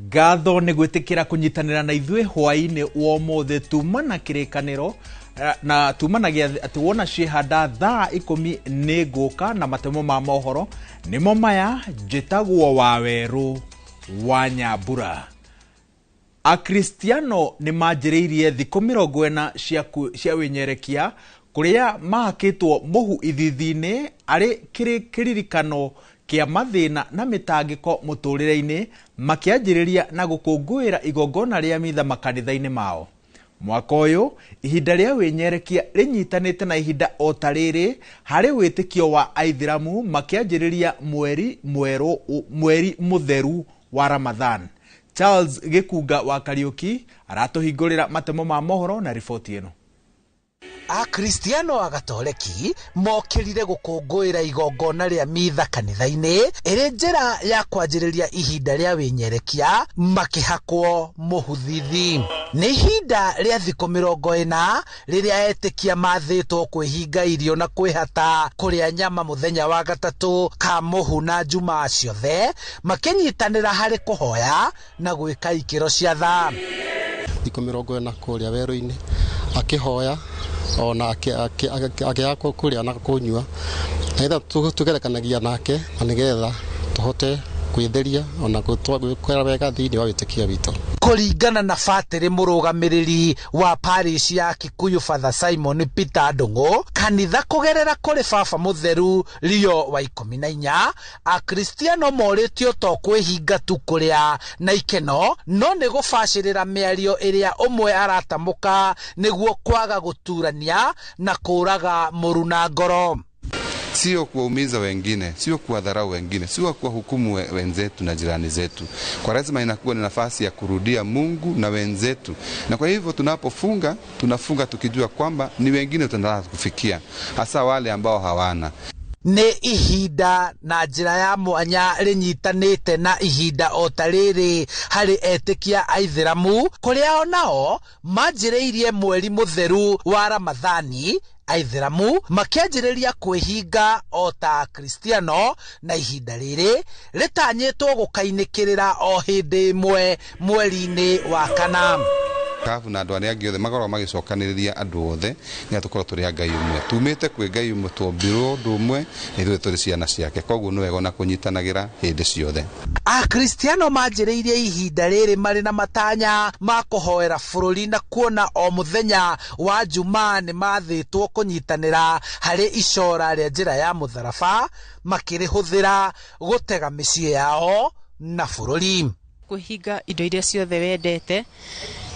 Ngatho nĩ gwĩtĩkĩra kũnyitanĩra na ithuĩ hwaĩ-inĩ wa ũmũthĩ. Tuma na kĩrĩkanĩro na tuma na gĩathĩ atĩ wona ciĩhanda thaa 10 nĩ ngũka na matemo ma mohoro nĩmo maya. Njĩtagwo Wawerũ wa Nyambura. Akristiano nĩ manjĩrĩirie thikũ 40 cia wĩnyerekia kũrĩa mahakĩtwo mũhu ithithi-inĩ arĩ kĩririkano kĩa mathĩna na mĩtangĩko mũtũrĩre-inĩ, makĩanjĩrĩria na gũkũngũĩra igongona rĩa mitha makanitha-inĩ mao. Mwaka ũyũ ihinda rĩa wĩnyerekia rĩnyitanĩte na ihinda o ta rĩrĩ harĩ wĩtĩkio wa Aithĩramu, makĩanjĩrĩria mweri mwerũ, mweri mũtheru wa Ramadhan. Charles Gĩkunga wa Kariũki aratũhingũrĩra matemo ma mohoro na riboti ĩno. Akristiano a Gatoreki mokĩrire gũkũngũĩra igongona rĩa mitha kanitha-inĩ ĩrĩ njĩra ya kwanjĩrĩria ihinda rĩa wĩnyerekia makĩhakwo mũhuthithi. Nĩ ihinda rĩa thikũ 40 rĩrĩa etĩkia mathĩtwo kwĩhinga irio na kwĩhata kũrĩa nyama mũthenya wa gatatũ ka mũhu na Jumaa ciothe, makĩnyitanĩra harĩ kũhoya na gwĩka ikĩro cia tha. Thikũ 40 kũrĩa werũ-inĩ akĩhoya ona akĩaga kũrĩa na kũnyua, nĩgetha tũgerekanagia nake na nĩgetha tũhote kwĩtheria ona gwĩkora wega thĩinĩ wa wĩtĩkio witũ. Kũringana na batĩrĩ mũrũgamĩrĩri wa parish ya Kikuyu Father Simon Peter Ndung'u, kanitha kũgerera kũrĩ baba mũtheru Leo wa 14, Akristiano morĩtio to kwĩhinga tu kũrĩa na ikeno, no nĩ gũbacĩrĩra mĩario ĩrĩa ũmwe aratamũka nĩguo kwaga gũturania na kũraga mũru na ngoro. Sio kuwaumiza wengine, sio kuwadharau wengine, sio kuwahukumu wenzetu na jirani zetu. Kwa lazima inakuwa ni nafasi ya kurudia Mungu na wenzetu. Na kwa hivyo tunapofunga, tunafunga tukijua kwamba ni wengine tunataka kufikia, hasa wale ambao hawana. Nĩ ihinda na njĩra ya mwanya rĩnyitanĩte na ihinda o ta rĩrĩ harĩ etĩkia Aithĩramu, kũrĩa onao manjĩrĩirie mweri mũtheru wa Ramadhani. Aithĩramu makĩanjĩrĩria kwĩhinga o ta Akristiano, na ihinda rĩrĩ rĩtanyĩtwo gũkainĩkĩrĩra o hĩndĩ ĩmwe mweri-inĩ wa kana. Kabu na andũ arĩa angĩ othe makoragwo magĩcokanĩrĩria andũ othe nĩgetha tũkorwo tũrĩ a Ngai ũmwe, tumĩte kwĩ Ngai ũmwe, twombirwo ũndũ ũmwe na ithuĩ tũrĩ ciana ciake, koguo nĩ wega ona kũnyitanagĩra hĩndĩ ciothe. Akristiano manjĩrĩirie ihinda rĩrĩ marĩ na matanya ma kũhoera bũrũri na kuona o mũthenya wa Jumaa nĩ mathĩtwo kũnyitanĩra harĩ icora rĩa njĩra ya mũtharaba, makĩrĩhũthĩra gũtega mĩciĩ yao na bũrũri. Kwĩhinga indo iria ciothe wendete,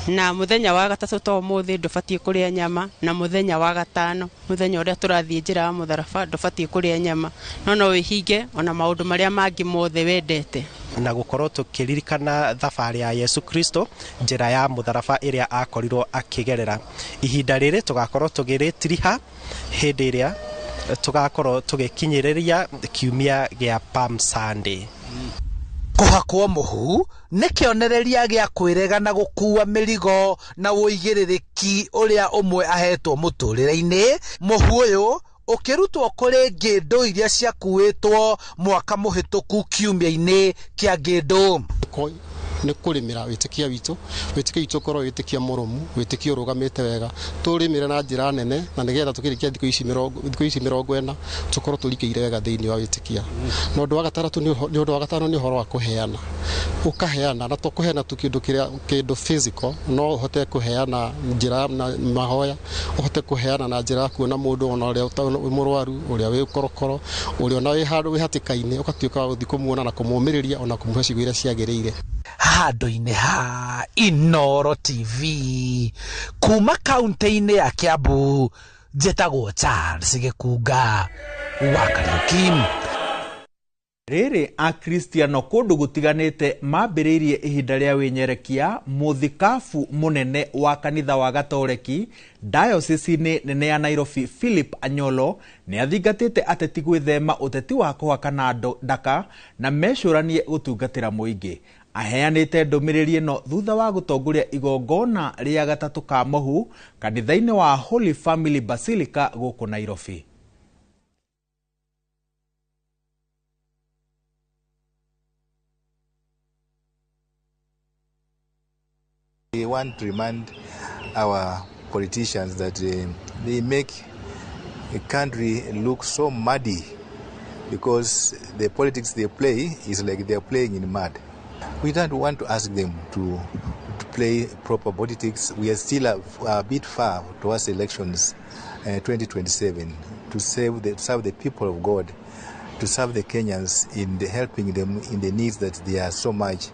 na mũthenya wa gatatũ to ũmũthĩ ndũbatiĩ kũrĩa nyama, na mũthenya wa gatano, mũthenya ũrĩa tũrathiĩ njĩra ya mũtharaba, ndũbatiĩ kũrĩa nyama, no wĩhinge ona maũndũ marĩa mangĩ mothe wendete. Na gũkorwo tũkĩririkana thabarĩ ya Yesu Kristo, njĩra ya mũtharaba ĩrĩa akorirwo akĩgerera. Ihinda rĩrĩ tũgakorwo tũgĩrĩtiriha hĩndĩ ĩrĩa tũgakorwo tũgĩkinyĩrĩria kiumia gĩa Palm Sunday. Kũhakwo mũhu nĩ kĩonereria gĩa kwĩrega na gũkua mĩrigo na ũigĩrĩrĩki ũrĩa ũmwe ahetwo mũtũrĩre-inĩ. Mũhu ũyũ ũkĩrutwo kũrĩ ngĩndũ iria ciakuĩtwo mwaka mũhĩtũku kiumia-inĩ kĩa ngĩndũ. Nĩ kũrĩmĩra wĩtĩkia witũ, wĩtĩkio witũ ũkorwo wĩtĩkia mũrũmu, wĩtĩkio ũrũgamĩte wega, tũrĩmĩre na njĩra nene, na nĩgetha tũkĩrĩkia thikũ ici 40 tũkorwo tũrikĩire wega thĩinĩ wa wĩtĩkia. Na ũndũ wa gatandatũ nĩ ũndũ wa gatano nĩ ũhoro wa kũheana. Ũkaheana, na to kũheana tu kĩndũ kĩrĩa kĩndũ physical, no ũhote kũheana njĩra na mahoya, ũhote kũheana na njĩra ya kuona mũndũ ona ũrĩa wĩ mũrwaru, ũrĩa wĩ korokoro, ũrĩa ona wĩ handũ wĩ hatĩka-inĩ, ũgatuĩka wa gũthiĩ kũmuona na kũmũmĩrĩria ona kũmũhe ciugo iria ciagĩrĩire. Handũ-inĩ ha Inooro TV kuma kaunti-inĩ ya Kiambu, njĩtagwo Charles Gĩkunga wa Kariũki. Rĩrĩ Akristiano kũndũ gũtiganĩte mambĩrĩirie ihinda rĩa wĩnyerekia, mũthikabu mũnene wa kanitha wa Gatoreki diocese-inĩ nene ya Nairobi Philip Anyolo nĩ athingatĩte ateti gwĩthema ũteti wa kũhakana ndaka na mecũranie gũtungatĩra mũingĩ. Aheanĩte ndũmĩrĩri ĩno thutha wa gũtongoria igongona rĩa gatatũ ka mũhu kanitha-inĩ wa Holy Family Basilica gũkũ Nairobi. We want to remind our politicians that they make a country look so muddy because the politics they play is like they are playing in mud. We don't want to ask them to play proper politics. We are still a bit far towards elections 2027 to serve the people of God, to serve the Kenyans in the helping them in the needs that they are so much.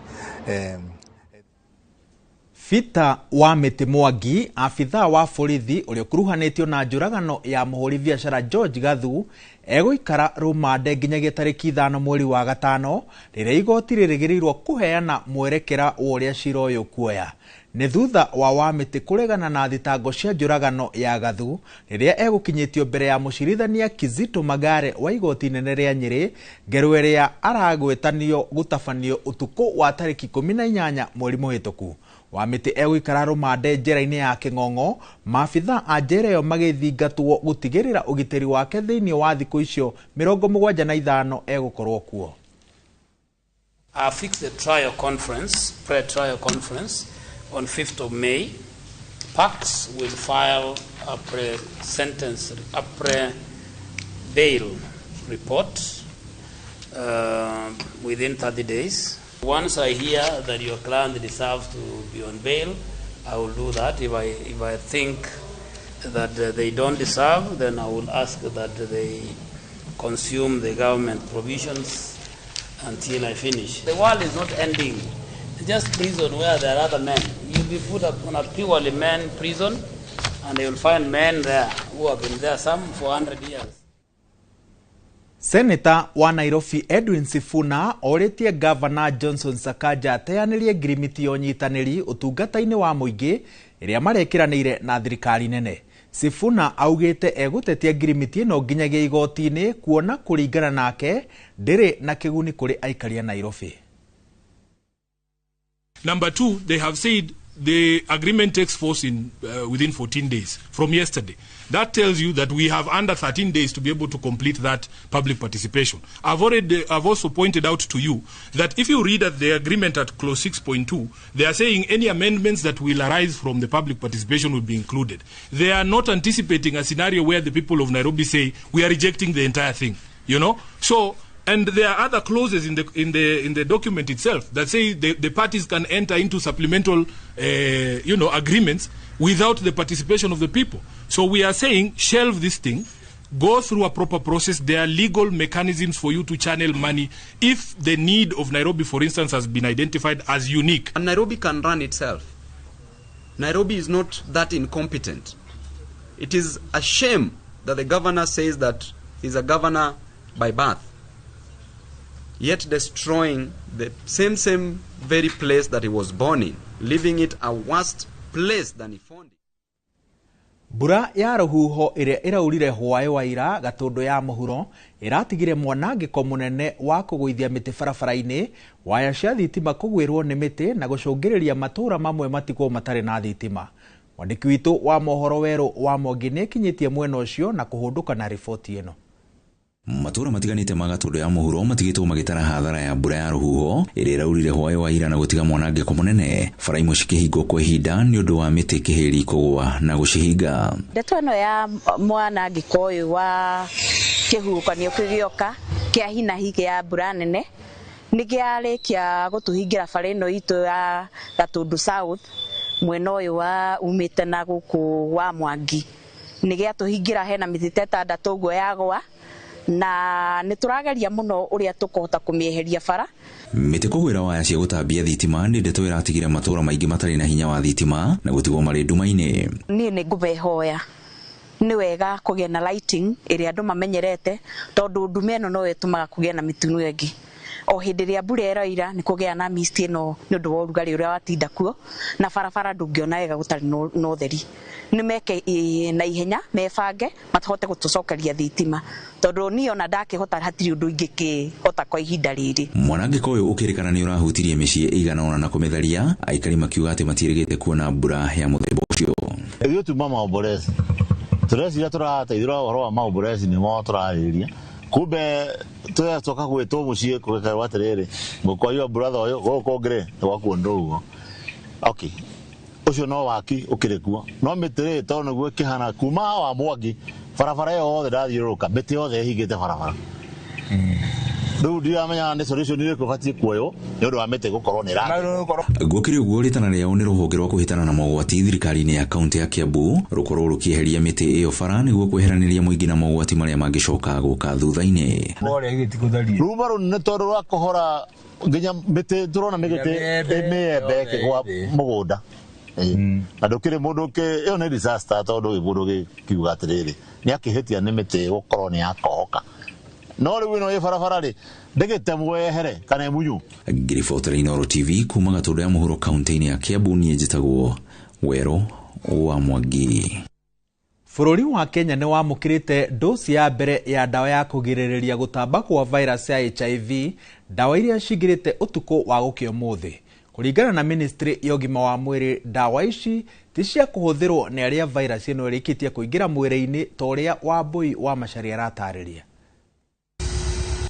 Peter Wamiti Mwangi, abithaa wa borithi ũrĩa ũkuruhanĩtio na njũragano ya mũhũri biacara George Gathu, egũikara rũmande nginyagia tarĩki 5 mweri wa gatano rĩrĩa igoti rĩrĩgĩrĩirwo kũheana mwerekera wa ũrĩa cira ũyũ ũkuoya. Nĩ thutha wa Wamiti kũregana na thitango cia njũragano ya Gathu rĩrĩa egũkinyĩtio mbere ya mũcirithania Kizito Magare wa igoti inene rĩa Nyĩrĩ, ngero ĩrĩa aragwetanio gũtabanio ũtukũ wa tarĩki 18 mweri mũhĩtũku. Wamiti egũikara rũmande njera-inĩ ya Kĩng'ong'o, maabithaa a njera ĩyo magĩthingatwo gũtigĩrĩra ũgitĩri wake thĩinĩ wa thikũ icio 75 egũkorwo kuo. I fixed the trial conference, pre-trial conference on 5th of May. PACS will file a pre-sentence, a pre-bail report within 30 days. Once I hear that your client deserves to be on bail, I will do that. If I think that they don't deserve, then I will ask that they consume the government provisions until I finish. The world is not ending. It's just prison where there are other men. You'll be put up on a purely men prison, and you'll find men there who have been there, some for 100 years. Senator wa Nairobi Edwin Sifuna orĩtie Governor Johnson Sakaja ateanĩrie ngirimiti ya ũnyitanĩri ũtungata-inĩ wa mũingĩ ĩrĩa marekĩranĩire na thirikari nene. Sifuna augĩte egũtetia ngirimiti ĩno nginyagia igoti-inĩ kuona kũringana nake ndĩrĩ na kĩguni kũrĩ aikari a Nairobi. Number two, they have said the agreement takes force in within 14 days from yesterday. That tells you that we have under 13 days to be able to complete that public participation. I've also pointed out to you that if you read at the agreement at clause 6.2, they are saying any amendments that will arise from the public participation will be included. They are not anticipating a scenario where the people of Nairobi say we are rejecting the entire thing, you know? So, and there are other clauses in the document itself that say the parties can enter into supplemental agreements without the participation of the people. So we are saying shelve this thing, go through a proper process. There are legal mechanisms for you to channel money if the need of Nairobi, for instance, has been identified as unique. And Nairobi can run itself. Nairobi is not that incompetent. It is a shame that the governor says that he's a governor by birth, yet destroying the same very place that he was born in, leaving it a worse place than he found it. Mbura ya rũhuho ĩrĩa ĩraurire hwaĩ wa ira Gatũndũ ya mũhuro ĩratigire mwanangĩko mũnene wa kũgũithia mĩtĩ barabara-inĩ, waya cia thitima kũgwĩrwo nĩ mĩtĩ na gũcũngĩrĩria matũũra mamwe matigwo matarĩ na thitima. Mwandĩki witũ wa mohoro Werũ wa Mwangi nĩekinyĩtie mwena ũcio na kũhũndũka na riboti ĩno. Matũũra matiganĩte ma Gatũndũ ya mũhuro matigĩtwo magĩtara hathara ya mbura ya rũhuho ĩrĩa ĩraurire hwaĩ wa ira na gũtiga mwanangĩko mũnene, bara imwe cikĩhingwo kwa ihinda nĩ ũndũ wa mĩtĩ kĩhĩri kũgũa na gũcihinga. Ndeto ĩno ya mwanangĩko ũyũ wa kĩhuhũkanio kĩu gĩoka kĩa hinahi kĩa mbura nene nĩ kĩarĩkia gũtũhingĩra bara ĩno itũ ya Gatũndũ South mwena ũyũ wa umĩte na gũkũ wa Mwangi, nĩ gĩatũhingĩra hena mĩtĩ ta ĩtandatũ ũguo yagũa, na nĩ tũrageria mũno ũrĩa tũkũhota kũmĩeheria bara. Mĩtĩ kũgwĩra waya cia gũtambia thitima nĩ ndeto ĩratigire matũũra maingĩ matarĩ na hinya wa thitima na gũtigwo marĩ nduma-inĩ. Niĩ nĩ ngũmehoya nĩ wega kũgĩa na lighting ĩrĩa andũ mamenyerete, tondũ ndume ĩno no ĩtũmaga kũgĩa na mĩtino ĩngĩ. O hĩndĩ ĩrĩa mbura ĩroira nĩ kũgĩa na mist ĩno nĩ ũndũ wa ũrugarĩ ũrĩa watinda kuo, na barabara ndũngĩona wega gũtarĩ na ũtheri. Nĩ meke na ihenya mebange matahote gũtũcokeria thitima, tondũ niĩ ona ndakĩhota hatirĩ ũndũ ingĩkĩhota kwa ihinda rĩrĩ. Mwanangĩko ũyũ ũkĩrĩkana nĩ ũrahutirie mĩciĩ ĩigana ũna na kũmĩtharia, aikari makiuga atĩ matiĩrĩgĩte kuona mbura ya mũthemba ũcio. Ithuĩ tuma maomborezi, tũreciria tũrateithĩrwo ũhoro wa maomborezi nĩmo tũrarĩrĩria, kumbe tũgacoka gwĩtwo mũciĩ kũgekerwo atĩrĩrĩ, mũkwaiwa brother ũyũ gũkũ kũngĩ rĩ nĩ gwakuo ndũguo. Okay, Ũcio no waki ũkĩrĩ kuo, no mĩtĩ rĩ, tondũ nĩguo ĩkĩhana kuma wa Mwangi barabara ĩyo yothe ndathiũrũrũka, mĩtĩ yothe ĩhingĩte barabara. Rĩu ndiramenya nĩ solution ĩrĩkũ ĩbatiĩ kuoywo nĩ ũndũ wa mĩtĩ gũkorwo nĩ ĩra. Gũkĩrĩ ũguo, rĩtana rĩao nĩ rũhonge rwa kũhĩtana na mogwati thirikari-inĩ ya kaunti ya Kiambu rũkorwo rũkĩeheria mĩtĩ ĩyo bara nĩguo kweheranĩria mũingĩ na mogwati marĩa mangĩcoka gũka thutha-inĩ. Ruma rũnene tondũ rwa kũhora nginya mĩtĩ tũrona mĩgĩtĩ mĩembe ĩkĩgwa mũgũnda. Na ndũkĩrĩ mũndũ ĩyo nĩ disaster, tondũ mũndũ gĩkiuga atĩrĩrĩ nĩ akĩhĩtia nĩ mĩtĩ gũkorwo nĩ yakohoka, no rĩu ĩno ĩ barabara rĩ, ndĩgĩtemwo yehere kana ĩmunywo. Ngĩribotera Inooro TV kuma Gatũndũ ya Mũhuro kaunti-inĩ ya Kiambu, niĩ njĩtagwo Werũ wa Mwangi. Bũrũri wa Kenya nĩ wamũkĩrĩte dosi ya mbere ya ndawa ya kũgirĩrĩria gũtamba kwa virus ya HIV, ndawa iria cingĩrĩte ũtukũ wa gũkĩa ũmũthĩ. Kũringana na ministry ya ũgima wa mwĩrĩ, ndawa ici ti cia kũhũthĩrwo nĩ arĩa virus ĩno ĩrĩkĩtie kũingĩra mwĩrĩ-inĩ, ta ũrĩa Wambui wa Macharia aratarĩria.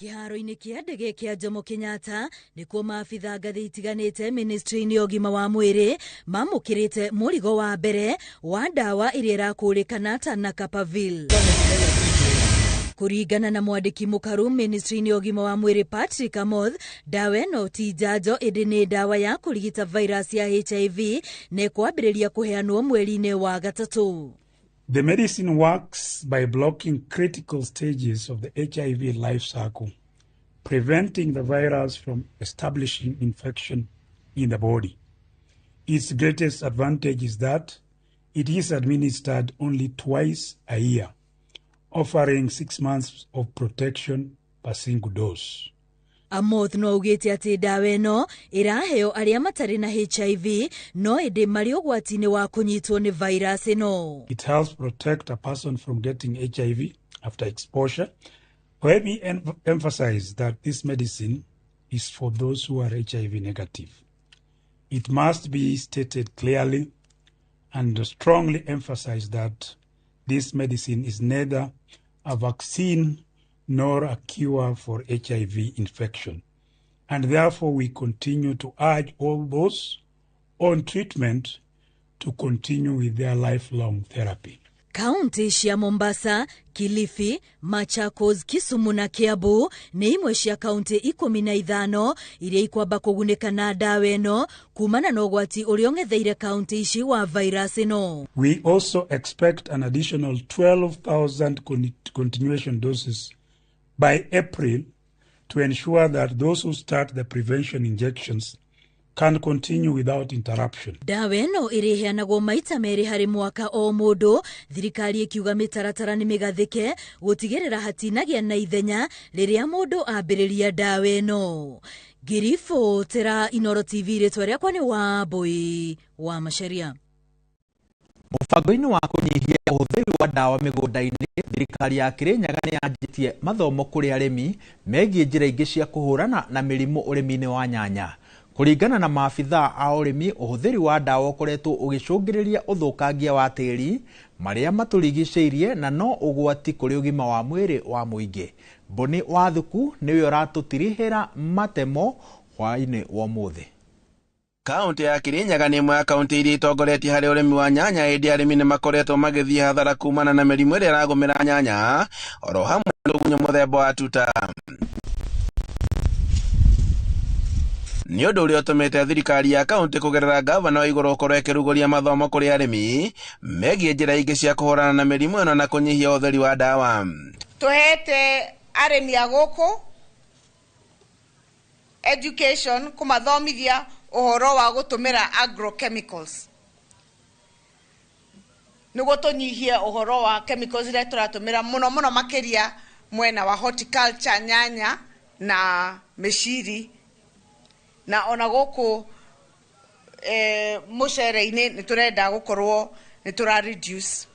Kĩharo-inĩ kĩa ndege kĩa Jomo Kenyatta nĩkuo maabitha ngathĩ itiganĩte ministry-inĩ ya ũgima wa mwĩrĩ mamũkĩrĩte mũrigo wa mbere wa ndawa ĩrĩa ĩrakũrĩkana ta Lenacapavir. Kũringana na mwandĩki mũkaru ministry-inĩ ya ũgima wa mwĩrĩ Patrick Amoth, ndawa ĩno ti njanjo ĩndĩ nĩ ndawa ya kũrigita virus ya HIV na ĩkwambĩrĩria kũheanwo mweri-inĩ wa gatatũ. The medicine works by blocking critical stages of the HIV life cycle, preventing the virus from establishing infection in the body. Its greatest advantage is that it is administered only twice a year, offering 6 months of protection per single dose. Amoth no augĩte atĩ ndawa ĩno ĩraheo arĩa matarĩ na HIV no ĩndĩ marĩ ũgwati-inĩ wa kũnyitwo nĩ virus ĩno. It helps protect a person from getting HIV after exposure. Let me emphasize that this medicine is for those who are HIV negative. It must be stated clearly and strongly emphasized that this medicine is neither a vaccine nor a cure for HIV infection. And therefore we continue to urge all those on treatment to continue with their lifelong therapy. Kaunti cia Mombasa, Kilifi, Machakos, Kisumu na Kiambu nĩ imwe cia kaunti 15 iria ikwamba kũgunĩka na ndawa ĩno kumana na ũgwati ũrĩa ũng'etheire kaunti ici wa virus ĩno. We also expect an additional 12,000 continuation doses by April to ensure that those who start the prevention injections can continue without interruption. Ndawa ĩno ĩrĩheanagwo maita merĩ harĩ mwaka o mũndũ, thirikari ĩkiuga mĩtaratara nĩ mĩgathĩke gũtigĩrĩra hatinagĩa na ithenya rĩrĩa mũndũ ambĩrĩria ndawa ĩno. Ngĩribotera Inooro TV, rĩtwa rĩakwa nĩ Wambui wa Macharia. Mũbango-inĩ wa kũnyihia ũhũthĩri wa ndawa mĩgũnda-inĩ, thirikari ya Kirinyaga nĩ yanjĩtie mathomo kũrĩ arĩmi megiĩ njĩra ingĩ cia kũhũrana na mĩrimũ ũrĩmi-inĩ wa nyanya. Kũringana na maabithaa a ũrĩmi, ũhũthĩri wa ndawa ũkoretwo ũgĩcũngĩrĩria ũthũkangia wa tĩri marĩa matũrigicĩirie na no ũgwati kũrĩ ũgima wa mwĩrĩ wa mũingĩ. Mboni Wathuku nĩwe ũratũtirihĩra matemo hwaĩ-inĩ wa ũmũthĩ. Kaunti ya Kirinyaga nĩ ĩmwe ya kaunti iria itongoretie harĩ ũrĩmi wa nyanya, ĩndĩ arĩmi nĩ makoretwo magĩthiĩ hathara kumana na mĩrimũ ĩrĩa ĩragũmĩra nyanya oro hamwe na tũgunyũ mũthemba wa tuta. Nĩ ũndũ ũrĩa ũtũmĩte thirikari ya kaunti kũgerera gavana wa igũrũ ũkorwo ĩkĩrugũria mathomo kũrĩ arĩmi megiĩ njĩra ingĩ cia kũhũrana na mĩrimũ ĩno na kũnyihia ũhũthĩri wa ndawa. Tũhete arĩmi a gũkũ education, kũmathomithia ũhoro wa gũtũmĩra agrochemicals nĩguo tũnyihie ũhoro wa chemicals iria tũratũmĩra mũno mũno makĩria mwena wa horticulture, nyanya na mĩciri, na ona gũkũ mũcere-inĩ nĩ tũrenda gũkorwo nĩ tũra reduce.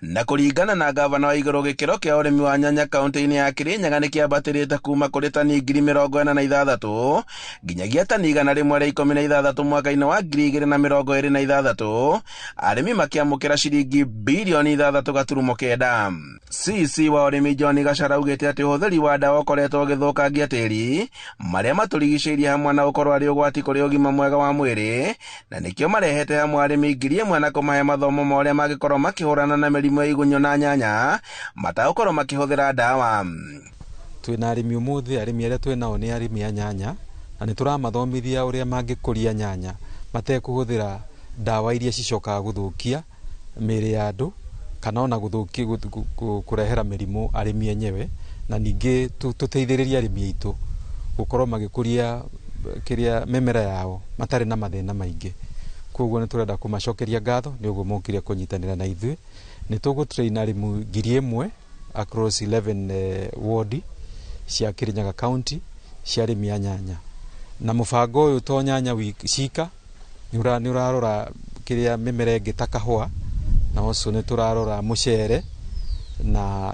Na kũringana na gavana wa igũrũ, gĩkĩro kĩa ũrĩmi wa nyanya kaunti-inĩ ya Kirinyaga nĩ kĩambatĩrĩte kuma kũrĩ tani 46,000 nginyagia tani 116 mwaka-inĩ wa 2026, arĩmi makĩamũkĩra ciringi birioni 6.9. CC wa ũrĩmi John Gachara augĩte atĩ ũhũthĩri wa ndawa ũkoretwo ũgĩthũkangia tĩri, marĩa matũrigicĩirie, hamwe na gũkorwo arĩ ũgwati kũrĩ ũgima mwega wa mwĩrĩ, na nĩkĩo marehete hamwe arĩmi 1,000 na kũmahe mathomo ma ũrĩa mangĩkorwo makĩhũrana na mĩrimũ ya igunyũ na nyanya matagũkorwo makĩhũthĩra ndawa. Twĩna arĩmi ũmũthĩ, arĩmi arĩa twĩ nao nĩ arĩmi a nyanya, na nĩ tũramathomithia ũrĩa mangĩkũria nyanya matekũhũthĩra ndawa iria cicokaga gũthũkia mĩĩrĩ ya andũ kana ona gũthũkia, kũrehera mĩrimũ arĩmi enyewe, na ningĩ tũteithĩrĩrie arĩmi aitũ gũkorwo magĩkũria kĩrĩa mĩmera yao matarĩ na mathĩna maingĩ. Koguo nĩ tũrenda kũmacokeria ngatho nĩ ũguo mokire kũnyitanĩra na ithuĩ. Nĩ tũgũ train arĩmi 1,000 across 11 ward cia Kirinyaga County cia arĩmi a nyanya, na mũbango ũyũ to nyanya cika, nĩ ũrarora kĩrĩa mĩmera ĩngĩ ta kahũa, na ũcio nĩ tũrarora mũcere na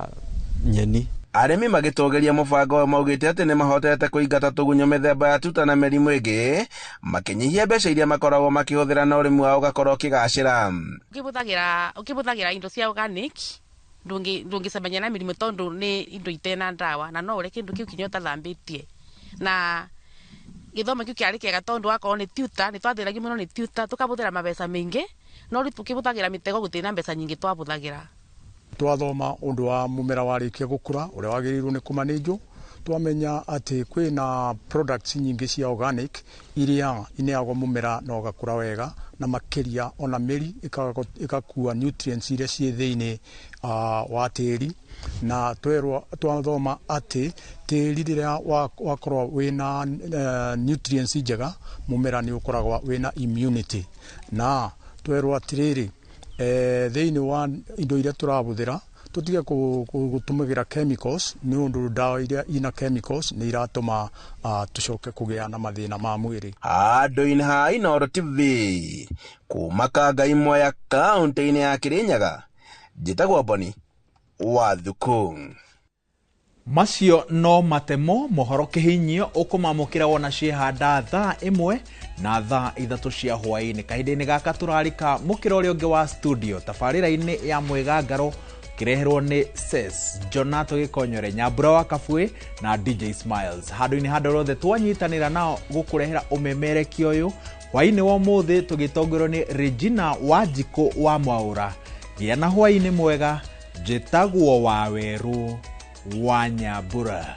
nyeni. Arĩmi magĩtũgĩria mũbango ũyũ maugĩte atĩ nĩ mahotete kũingata tũgunyũ mĩthemba ya tuta na mĩrimũ ĩngĩ, makĩnyihia mbeca iria makoragwo makĩhũthĩra na ũrĩmi wao ũgakorwo ũkĩgacĩra. Ũkĩbũthagĩra indo cia organic, ndũngĩcemania na mĩrimũ tondũ nĩ indo itena ndawa, na no ũrĩe kĩndũ kĩu kinya ũtathambĩtie. Na gĩthomo kĩu kĩarĩ kĩega tondũ wakorwo nĩ tuta, nĩ twathĩnagio mũno nĩ tuta, tũkabũthĩra mabeca maingĩ, no rĩu tũkĩbũthagĩra mĩtego gũtirĩ na mbeca nyingĩ twabũthagĩra. Twathoma ũndũ wa mũmera warĩkia gũkũra ũrĩa wagĩrĩirwo nĩ kũmanĩnjwo, twamenya atĩ kwĩna products nyingĩ cia organic iria ineagwo mũmera na ũgakũra wega, na makĩria ona mĩri ĩgakua nutrients iria ciĩ thĩinĩ wa tĩri. Na twerwo, twathoma atĩ tĩri rĩrĩa wakorwo wĩna nutrients njega, mũmera nĩ ũkoragwo wĩna immunity. Na twerwo atĩrĩrĩ, thĩinĩ wa indo iria tũrahũthĩra tũtige gũtũmĩra chemicals, nĩ ũndũ ndawa iria ina chemicals nĩ iratũma tũcoke kũgĩa na mathĩna ma mwĩrĩ. Handũ-inĩ ha Inooro TV kuma Kangai Mwea, kaũntĩ-inĩ ya Kirinyaga, njĩtagwo Boni wa Thuku. Macio no matemo mohoro kĩhinyio ũkũmamũkĩra wona ciĩhanda thaa 1 na thaa 3 cia hwaĩ-inĩ. Kahinda-inĩ gaka tũrarika mũkĩra ũrĩa ũngĩ wa studio tabarĩra-inĩ ya mwĩgangaro kĩreherwo nĩ Ses Jonato Gĩkonyore, Nyambura wa Kabue na DJ Smiles. Handũ-inĩ handũ rothe twanyitanĩra nao gũkũrehera ũmemerekia ũyũ hwaĩ-inĩ wa ũmũthĩ, tũgĩtongorio nĩ Regina Wanjikũ wa Mwaũra. Gĩa na hwaĩ-inĩ mwega. Njĩtagwo Wawerũ wa Nyambura.